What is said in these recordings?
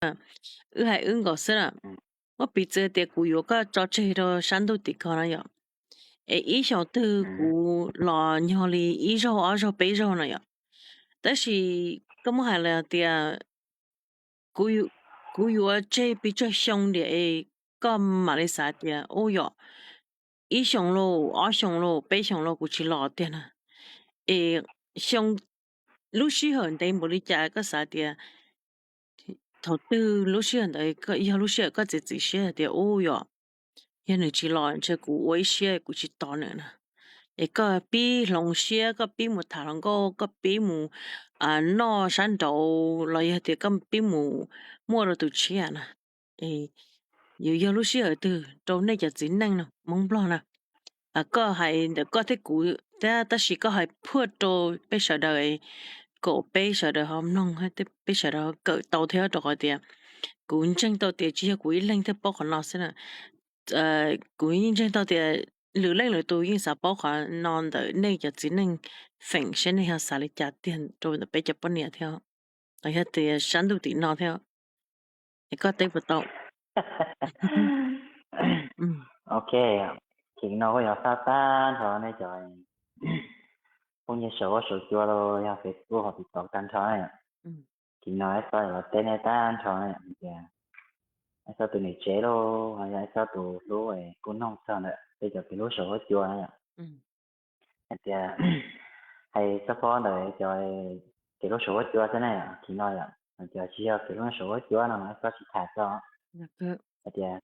wb hais wb nkaus xwb na. Muab piv txwv tias kuv yuav koj tso tseg rau sab ntuj tim ko na yom, es ib xyoos twg kuv los nyog li ib zaug ob zaug peb zaug na yom, tab sis koj muab hais los tias kuv yuav tseg pes tsawg xyoo diam es koj mam li xav tias ub yom, ib xyoos lauj, ob xyoos lauj, peb xyoos lauj kuv tsis los tiag na. Es xyoo, lub sij hawm ntev npaum li cas koj xav tias thaum twg lub sij hawm ntawd yog lub sij hawm koj txiav txim siab hais tias ub yom, yog nws tsis los ntshe kuv ua ib siab kuv tsis tos nws na? Es koj pib hloov siab, koj pib mus tham hluas nkauj, koj pib mus noj sab nraud los yog tias koj pib mus muaj rau tus tshiab na, yuav yog lub sij hawm twg rau nej cov txiv neej no Hmoob Nplog na? Koj hais ntawm koj thiab kuv thiab tab sis koj hais phuaj rau peb sawv daws kom peb sawv daws ho mloog, peb sawv daws ho kawm tau thiab, rau qhov tias kuv ntseeg tau tias tsis yog kuv ib leeg thiaj paub qhov no xwb na. Kuv yeej ntseeg tau tias lwm leej lwm tus yeej xav paub qhov no ntawm nej cov txiv neej, feem saib nej ho xav li cas tiag rau ntawm peb cov poj niam thiab, los yog tias sab ntuj tim no thiab, es koj teb puas tau? Ok, ces no kuj yog tag tag nrho nej cov phooj ywg saum huab saum cua los yog Facebook ho TikTok tag nrho na. Ces no Ib Xob los teb nej tag nrho na tias Ib Xob tus niam tsev los yog Ib Xob tus hlub kuj noog txog ntawm peb cov kev hlub saum huab cua na yom. Hais tias hais txog pab ntawm cov kev hlub saum huab cua xwb na yom, ces no yom, hais tias tsis yog kev hlub saum huab cua no mas Ib Xob tsis tham txog. Hais tias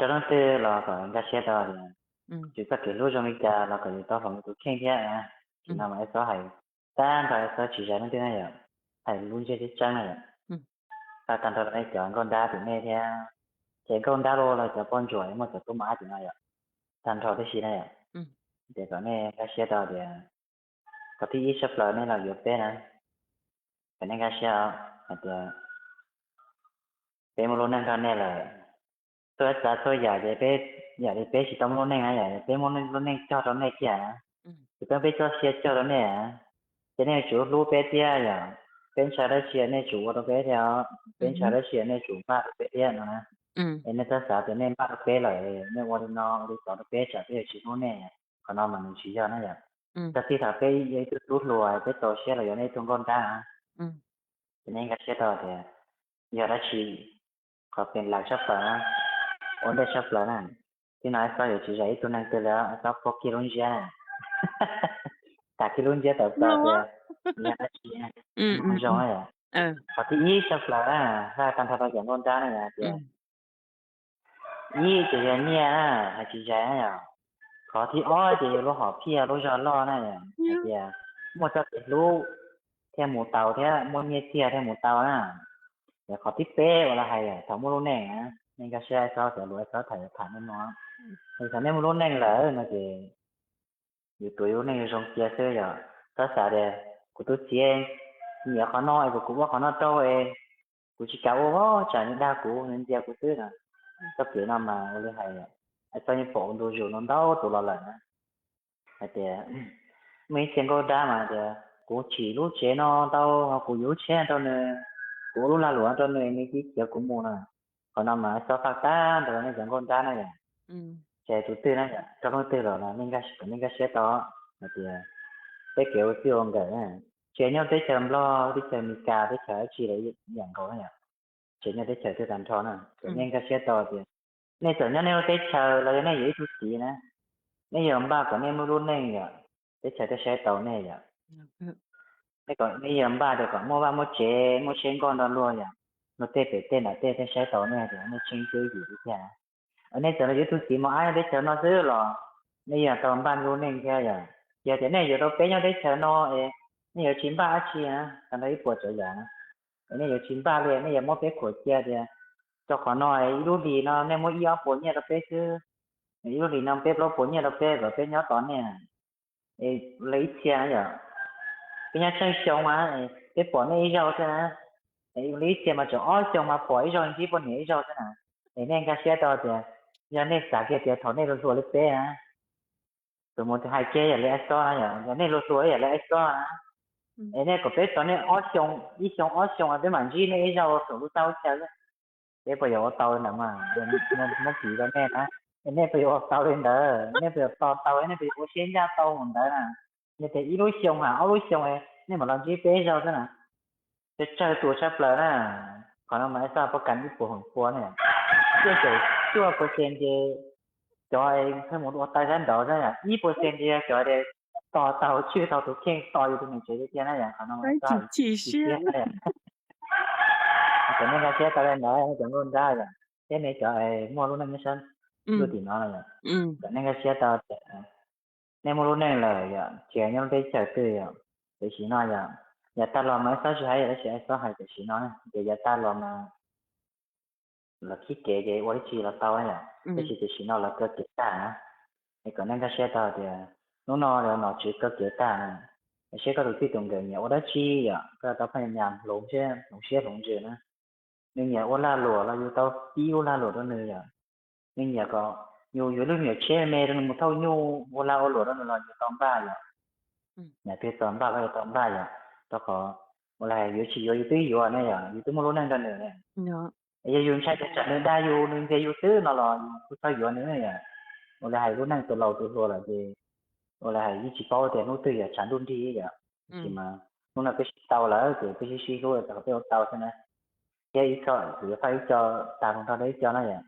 rau leej twg los kom nkag siab tau tias tsis txoj kev hlub zoo li cas los kom yus tau hloov yus tus kheej thiab. Ces no mas Ib Xob hais tag nrho, Ib Xob tsis zais leej twg na yom, hais lub ntsiab tseeb tseeb na yom. Tag tag nrho rau nej cov nkauj nrab tim nej thiab, ces nkauj nrab los cov poj ntsuam muaj cov tub mab tim no yom, tag nrho tib si na yom. Ces kom nej nkag siab tau tias qhov thib ib tshaj plaws nej los yuav peb na, kom nej nkag siab hais tias peb muaj lub neej nrog nej lawm. Txhua tsav txhua yam ces peb, yam li peb tsis tau muaj lub neej na yom, peb muaj lub neej cog rau nej kiag na, ces peb, peb txoj sia cog rau nej, ces nej yuav tsum hlub peb thiab yom. Peb ntshaw dab tsi nej tsum ua rau peb thiab, peb ntshaw dab tsi nej tsum npaj rau peb thiab no na. Es nej txhob xav tias nej npaj rau peb lawm nej ua li no ua li tod rau peb tsam peb yuav tsis hlub nej, qhov no mas nws tsis yog na yom. Tag kis thaum peb yog ib tug tub hluas peb txaus siab los yuav nej ib tug nkauj nrab na, ces nej nkag siab tau tias yog dab tsi qhov pem lawm tshaj plaws na, ua ntej tshaj plaws na. Tib no Ib Xob yuav tsis zais ib tug neeg twg li, Ib Xob pub kiag lub ntsiab, tas kiag lub ntsiab tawm plaws tias yog dab tsi zoo. Qhov thib ib tshaj plaws na, hais tag nrho rau cov nkauj nrab na yom, tias ib ces yog nyiaj na, hais tsis zais na yom. Qhov thib ob ces yog lub hom phiaj lub zog loj na yom, hais tias muaj txoj kev hlub thiaj mus tau thiab muaj nyiaj txiag thiaj mus tau na. Yog qhov thib peb uas lawv hais thaum muaj lub neej na, nej nkag siab Ib Xob cov lus Ib Xob tham yuav tham nej no. Thaum nej muaj lub neej lawm no ces yus tuav yus lub neej zoo cia xwb yom. Txhob xav tias kuv tus txiv nyiam qhov no es kuv, kuv ua qhov no rau es kuv tsis kam ua os, tsam nws dag kuv nws ntxias kuv xwb no. Txoj kev no mas ua li hais, Ib Xob yeej pom ua ntu zus no ntau tus los lawm na, hais tias muaj ib txhia nkauj nrab mas tias kuv tsim lub tsev no tau, kuv yuav lub tsheb rau nws, kuv ua lub lag luam rau nws, nws tsis khiav kuv mus no. Qhov no mas Ib Xob faj tag nrho nej cov nkauj nrab na yom. Tsis tus twg na yom, rau leej twg los nej nkag siab tau hais tias peb kev ua txij ua nkawm na, tsis nyob teb chaws Nplog, teb chaws Amelikas, teb chaws dab tsi los yam nkaus na yom, tsis nyob teb chaws twg tag nrho na, kom nej nkag siab tau tias nej txawm nyob nej lub teb chaws los yog nej yuav ib tug txiv na, nej yuav npaj kom nej muaj lub neej yom, teb chaws thiaj saib tau nej yom. Nej kom, nej yuav npaj tias kom muaj vaj muaj tsev muaj tsheb nkoj nrog luag yom, luag tej pem tej nram tej thiaj saib tau nej tias nej tsheej cuab yim li tiag. Nej txawm los yuav ib tug txiv mos ab nyob teb chaws no xwb los nej yuav tau npaj lub neej thiab yom. Yog tias nej yuav rau peb nyob teb chaws no es nej yuav tsis npaj dab tsi na, tag nrho ib puas tsav yam na, es nej yuav tsis npaj li, nej yuav muab peb khuam cia tias rau qhov no ib lub hlis no nej muab ib ob puas nyiaj rau peb xwb, ib lub hlis no peb plaub puas nyiaj rau peb kom peb nyob tos nej. Es lawv ib txhia na yom, peb nyob tsheej xyoo mas peb pom nej ib zaug xwb na, es lawv ib txhia mas tseem ob xyoo mas pom ib zaug ntsib poj niam ib zaug xwb na. Es nej nkag siab tau tias yog nej xav kiag tias thaum nej hluas hluas li peb na, tus mus hais kiag yam li Ib Xob na yom, yog nej hluas hluas yam li Ib Xob na, es nej kom peb tos nej ob xyoo, ib xyoo ob xyoo peb mam ntsib nej ib zaug saum lub txaj lub chaw xwb. Peb puas yuav ua tau li ntawd mas? Muab piv rau nej na, es nej puas yuav ua tau li ntawd? Nej puas yuav tos tau, nej puas yuav ua siab ncaj tau mus ntawd na? Nej tias ib lub xyoo ha ob lub xyoo, nej mam los ntsib peb zaug xwb na. Tsawg tsawg tus tshaj plaws na. Qhov no mas ib xab pab kas ib puas hoom pua ne, cuaj caum cuaj percent ces cov pheej mus ua tau sab nraud xwb, ib percent ces yog cov tos tau tswj tau tus kheej tos yus tus niam tsev tiag tiag na yom. Qhov no mas ib xab chim siab na yom. Cov nej nkag siab tau li ntawd cov nkauj nrab yom, thiab nej cov muaj lub neej nyob sab ntuj tim no no yom, cov nej nkag siab tau tias nej muaj lub neej lawm yom, tsis hais nyob lub teb chaws twg yom, tam sim no yom, yav tag los mas ib xab tsis hais yom, tab sis ib xab hais tam sim no ces yav tag los mas lawv khib kev ces ua dab tsi los tau yom, tab sis tam sim no lawv kaw kev tag na. Es kom nej nkag siab tau tias hnub no lawv nom tswv kaw kev tag na, es seb koj tus txij tus nkawm nyiam ua dab tsi yom, koj tau phaj nyas hloov siab hloov ntsws na. Nws nyiam ua lag luam los yus tau pib ua lag luam rau nws yom. Nws nyiam kom yus yuav lub nyuam tsheb me me rau nws mus thauj nyuj ua lag ua luam rau nws los yus tau npaj yom. Yam twg txog npaj koj yuav tau npaj yom, rau qhov ua li hais yuav tsis yuav yus twb yuav ne yom, yus twb muaj lub neej rau nws ne. Es yog yus ntshai tias tsam nws dag yus nws ntxias yus xwb no los yus kuj txhob yuav nws yom. Ua li hais lub neej tus laus tus hluas lawm ces ua li hais yeej tsis paub tias hnub twg yog tshav ntuj nrig yom. Tab sis mas hnub no peb sib tau lawm ces peb sib sib hlub rau qhov peb ua tau xwb na. Thiab ib txhom kuv yuav faj ib co tag los nrog rau ib co na yom.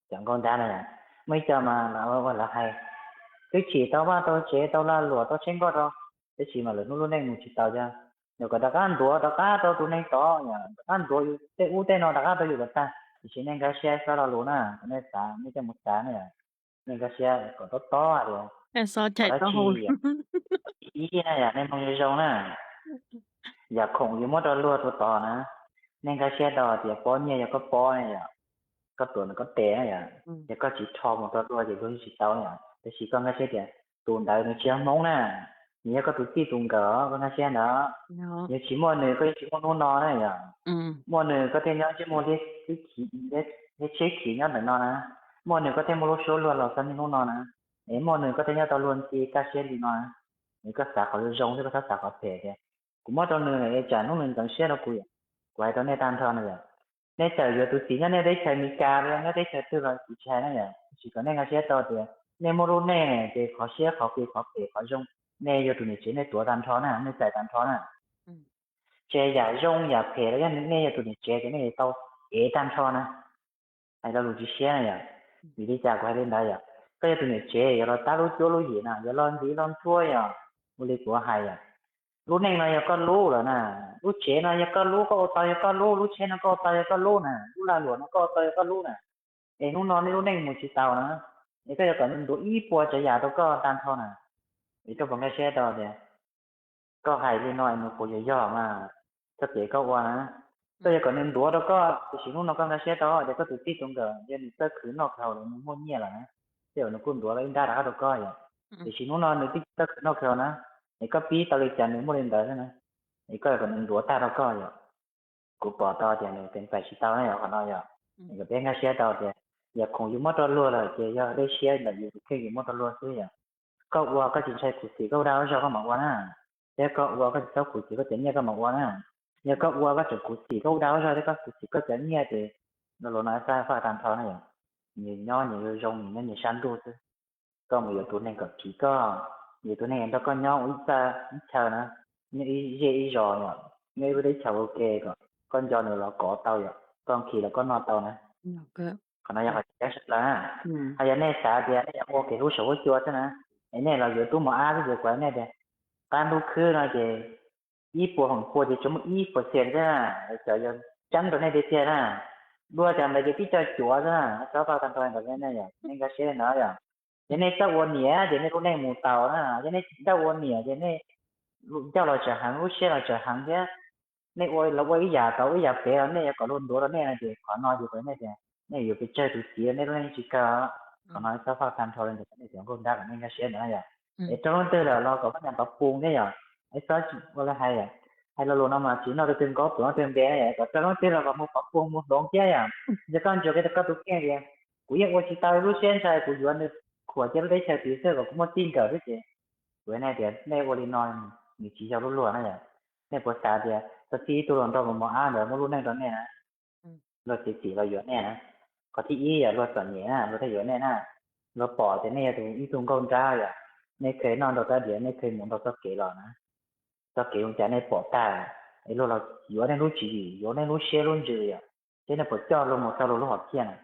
Cov nkauj nrab na yom, muaj ib co mas lawv ua lawv hais twb tsim tau vaj tau tsev tau lag luam tau tsheb nkoj rau, tab sis mas lawv hnub lub neej mus tsis tau, yog kom rov qab ntuav rov qab rau tus neeg tod yom, rov qab ntuav yus tej ub tej no rov qab rau yus kom tag. Tiam sis nej nkag siab ib xab lo lus na, kom nej xav nej coj mus xav na yom. Nej nkag siab kom tob tob hais tias kom dab tsi yom, ib na yom, nej mloog zoo zoo na. Yam khoom yus muab rau luag rau tod na, nej nkag siab tau tias pob nyiaj yog koj pob ne yom, koj tuav ntawm koj tes na yom, yog koj tsis rho mus rau luag ces luag yeej tsis tau yom. Tab sis koj nkag siab tias tus ntawd nws tsis yog Hmoob na, nws yog koj tus txij tus nkawm, koj nkag siab ntawd. Yog tsis muaj nws koj yeej tsis muaj hnub no na yom. Muaj nws koj thiaj nyob ntsej muag liab tsheb khiv nyob ntawm no na, muaj nws koj thiaj muaj lub suab luag los txog niaj hnub no na. Es muaj nws koj thiaj nyob tau luag nti kaj siab li no na. Es koj xav qhov zoo zoo xwb, koj txhob xav qhov phem tias kuv muab rau nws es tsam hnub nws ntxeev siab rau kuv yom. Kuv hais rau nej tag nrho no yom, nej txawm yuav tus txiv nyob nej teb chaws Amelikas los nyob teb chaws twg los kuv tsis hais na yom, tab sis kom nej nkag siab tau tias nej muaj lub neej ces qhov siab qhov phem qhov phem qhov zoo, nej yog tus niam tsev nej tuav tag nrho na, nej txais tag nrho na. Ces yam zoo yam phem los yog nej yog tus niam tsev ces nej tau ev tag nrho na. Hais lo lus tsis siab na yom. Vim li cas kuv hais li ntawd yom? Koj yog tus niam tsev yuav los tab lub cuab lub yim na, yuav los ntxiv los ntxhua yom. Ua li kuv hais yom, lub neej no yog koj lub lawm na, lub tsev no yog koj lub, koj ua tau yog koj lub, lub tsheb no koj ua tau yog koj lub na, lub lag luam no koj ua tau yog koj lub na. Es hnub no nej lub neej mus tsis tau na, es koj yuav kom nws ntuav ib puas tsav yam rau koj tag nrho na. Es koj puas nkag siab tau tias koj hais li no es nws puas yog yog mas txoj kev koj ua na? Koj yuav kom nws ntuav rau koj, tiam sis hnub no koj nkag siab tau tias koj tus txij tus nkawm yog nws txawj khwv noj khwv haus los nws muaj nyiaj lawm na, tej zaum nws kuj ntuav los ib nrab rov qab rau koj yom. Tiam sis hnub no nws twb tsis txawj khwv noj khwv haus na, es koj pib tau li cas nws muaj li ntawd xwb na. Es koj yuav kom nws ntuav tag rau koj yom. Kuv pom tau tias nws teev pais tsis tau na yom, qhov no yom. Es kom peb nkag siab tau tias yam khoom yus muab rau luag lawm ces yog dej siab ntawm yus tus kheej yus muab rau luag xwb yom. Koj ua koj tsis ntshai khuv xim koj ua dag ua zog koj mam ua na, thiab koj ua koj tsis txhob khuv xim koj cov nyiaj koj mam ua na. Yog koj ua koj tseem khuv xim koj ua dag ua zog thiab koj khuv xim koj cov nyiaj ces lo lus no xab faj tag nrho na yom. Nyias nyob nyias zoo zoo, nyias nyob nyias sab ntuj xwb. Koj mus yuav tus neeg kom khwv koj, yuav tus neeg nrog koj nyob ua ib txaj ib chaw na, nyob ib zej ib zos yom, nyob ib lub teb chaws ua ke kom koj nco nws los kov tau yom, koj nkhis los koj noj tau na. Qhov no yog qhov tseeb tshaj plaws na. Ho yog nej xav tias nej yuav ua kev hlub saum huab cua xwb na, es nej los yuav tub mos ab xwb ces kuv hais nej tias qab ntuj khwb no ces ib puas hoom pua ces tsuas muaj ib percent xwb na, cov yuav tseeb rau nej tiag tiag na. Dua cov ntawd ces tib co cuav xwb na, txhob faj tag nrho ntawd nej yom, nej nkag siab li ntawd yom. Yog nej txawj ua niam ces nej lub neej mus tau na, yog nej tsis txawj ua niam ces nej ncauj los tsawg heev, lub siab los tsawg heev thiab. Nej ua los ua ib yam tau ib yam pem los nej yuav kom luag ntuav rau nej no ces qhov no ces kuv hais nej tias nej yuav pes tsawg tus txiv nej lub neej tsis kawg. Qhov no txhob faj tag nrho li ntawd, nej cov nkauj nrab kom nej nkag siab ntawd na yom. Es raug leej twg lawm los kom pab nyas pov pung thiab yom, es txhob ua li hais yom. Hais lo lus no mas tsis noj twg nkaub, tuav noj twg npe na yom, kom raug leej twg los kom mus pov pung mus hloov thiab yom. Yog koj ntsuas kiag koj tus kheej tias kuv yeej ua tsis tau, lub siab ntshai kuv yuav nws khuam cia lub teb chaws tid xwb kom kuv muaj txij nkawm xwb ces kuv hais nej tias nej ua li no nws tsis yog lub luag na yom. Nej puas xav tias txog txij ib tug hluas nraug mos mos ab ntawd muaj lub neej rau nej na? luag txiav txim los yuav nej na. Qhov thib ib yog luag txom nyem na luag thiaj yuav nej na. Luag pom tias nej yog ib tug nkauj nrab yom, nej kheev noj nrog rab diav, nej kheev mus nrog txoj kev los na. Txoj kev zoo cas nej pom tag, es luag los yuav nej lub tswv yim, yuav nej lub siab lub ntsws yom, seb nej puas coj luag mus txog luag lub hom phiaj na.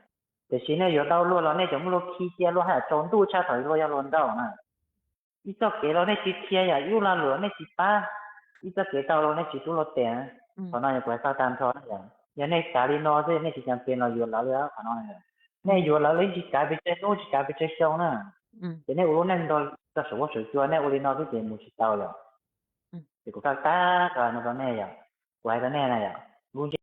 Tiam sis nej yuav tau luag los nej tseem muab luag khi cia, luag haj yam tsaus ntuj tshaj thaum luag yog hluas nraug na. Ib txoj kev los nej tsis qhia yom, ib lub lag luam nej tsis pab, ib txoj kev tau los nej tsis hlub luag tes. Qhov no yog kuv hais tag nrho na yom. Yog nej xav li no xwb nej tsis ceev faj los yuav lawv li qhov no. Nej yuav lawv los yeej tsis kav pes tsawg hnub tsis kav pes tsawg xyoo na. Ces nej ua lub neej nrog rau saum huab saum cua, nej ua li no xwb ces mus tsis tau yom. Ces kuv tau tag nrho no rau nej yom. Kuv hais rau nej na yom, lub ntsiab